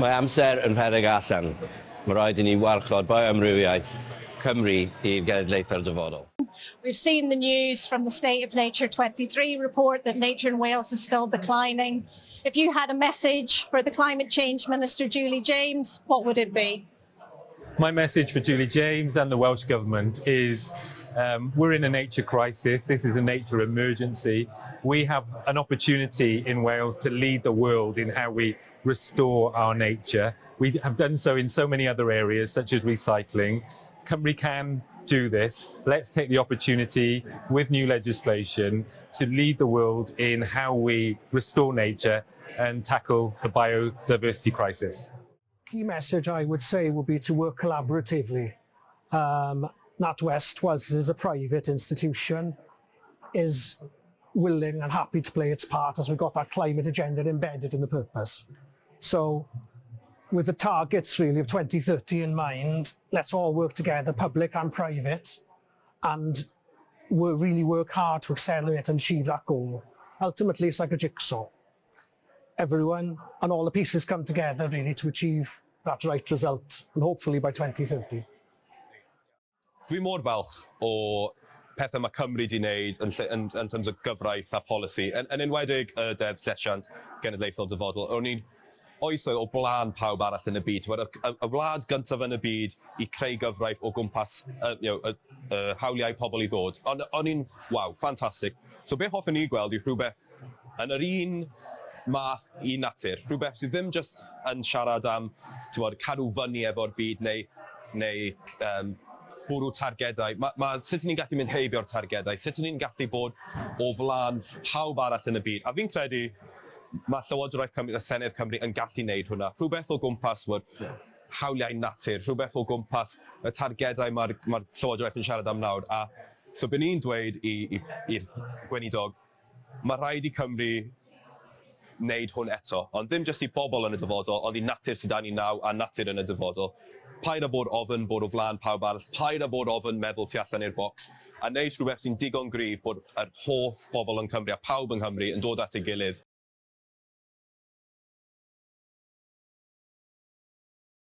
Mae amser yn rhedeg allan. Mae rhaid i ni warchod bioamrywiaeth Cymru i genedlaethau'r dyfodol. We've seen the news from the State of Nature 23 report that nature in Wales is still declining. If you had a message for the Climate Change Minister, Julie James, what would it be? My message for Julie James and the Welsh Government is we're in a nature crisis. This is a nature emergency. We have an opportunity in Wales to lead the world in how we restore our nature. We have done so in so many other areas, such as recycling. Cymru can do this. Let's take the opportunity with new legislation to lead the world in how we restore nature and tackle the biodiversity crisis. Key message I would say would be to work collaboratively. NatWest, whilst it is a private institution, is willing and happy to play its part as we've got that climate agenda embedded in the purpose. So with the targets really of 2030 in mind, let's all work together, public and private, and we really work hard to accelerate and achieve that goal. Ultimately, it's like a jigsaw. Everyone and all the pieces come together really to achieve that right result, and hopefully by 2030. Dwi mor falch o pethau mae Cymru 'di wneud yn, lle, yn terms o gyfraith a polisi, yn enwedig y Deddf Llesiant Genedlaethol Dyfodol. O'n i'n oesoedd o blaen pawb arall yn y byd. Y, y, y wlad gyntaf yn y byd i creu gyfraith o gwmpas you know, y hawliau pobl i ddod. O'n i'n, waw, ffantastig. So beth hoffwn ni gweld yw rhywbeth yn yr un math i natur. Rhywbeth sydd ddim just yn siarad am, bod, cadw fyny efo'r byd neu bwrw targedau. Sut ni'n gallu mynd heibio'r targedau, sut ni'n gallu bod o flaen pawb arall yn y byd. A fi'n credu mae Llywodraeth Cymru a Senedd Cymru yn gallu wneud hwnna. Rhywbeth o gwmpas hawliau natur, rhywbeth o gwmpas y targedau mae'r Llywodraeth yn siarad am nawr. A so be ni'n dweud i'r gweinidog, mae rhaid i Cymru wneud hwn eto. Ond ddim jyst i bobl yn y dyfodol, ond i natur sydd 'da ni nawr a natur yn y dyfodol. Paid â bod ofn bod o flaen pawb arall, paid â bod ofn meddwl tu allan i'r bocs, a wneud rhywbeth sy'n digon gryf bod yr holl bobl yn Cymru a pawb yng Nghymru yn dod at ei gilydd.